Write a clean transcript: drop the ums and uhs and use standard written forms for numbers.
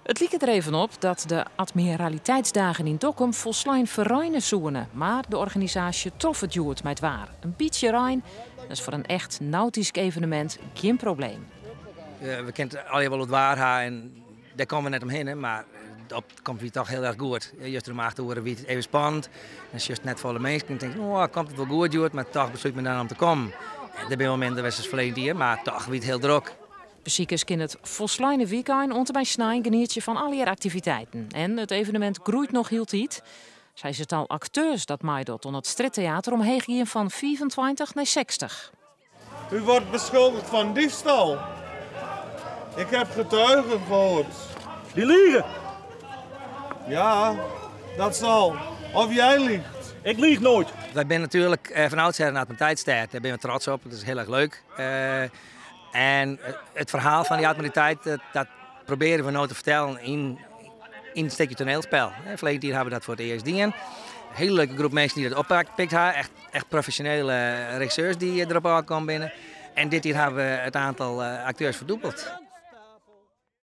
It liket der even op dat de Admiraliteitsdagen yn Dokkum folslein ferreine soene, mar de organisaasje trof it hjoed mei it waar. In bytsje rein, dat is foar in echt nautysk evenemint gjin probleem. We kinne it allegear wol oer it waar ha en dêr komme we net omhinne, mar dat komt wie toch hiel erch goed. Juster om 8 oere wie it even spannend. Dan sjochst net folle minsken en tinkst, oh, komt it wol goed hjoed, mar toch beslút men dan om te kommen. Der binne wol minder west as ferleden jier, mar toch wie it hiel drok. Besikers kinne it folsleine wykein oant en mei snein genietsje fan allegear aktiviteiten. En it evenemint groeit noch hieltyd. Sa is it tal akteurs dat meidocht oan it strjitteater omheech gien fan 25 nei 60. U wordt beschuldigd van diefstal. Ik heb getuigen gehoord. Die liegen. Ja, dat zal. Of jij liegt. Ik lieg nooit. Wy binne natuerlik eh, fan oudsher in Admiraliteitsstêd. Dêr binne we trots op. Dat is hiel erch leuk. Eh, en it ferhaal fan dy Admiraliteit, dat, dat probearje we no te fertellen yn, yn in stikje toanielspel. Ferleden jier hawwe we dat foar it earst dien. Hiele leuke groep minsken dy't dat oppikt ha. Echt, echt profesjonele regisseurs dy't derop ôfkommen binne. En dit jier hawwe we it oantal akteurs ferdûbeld.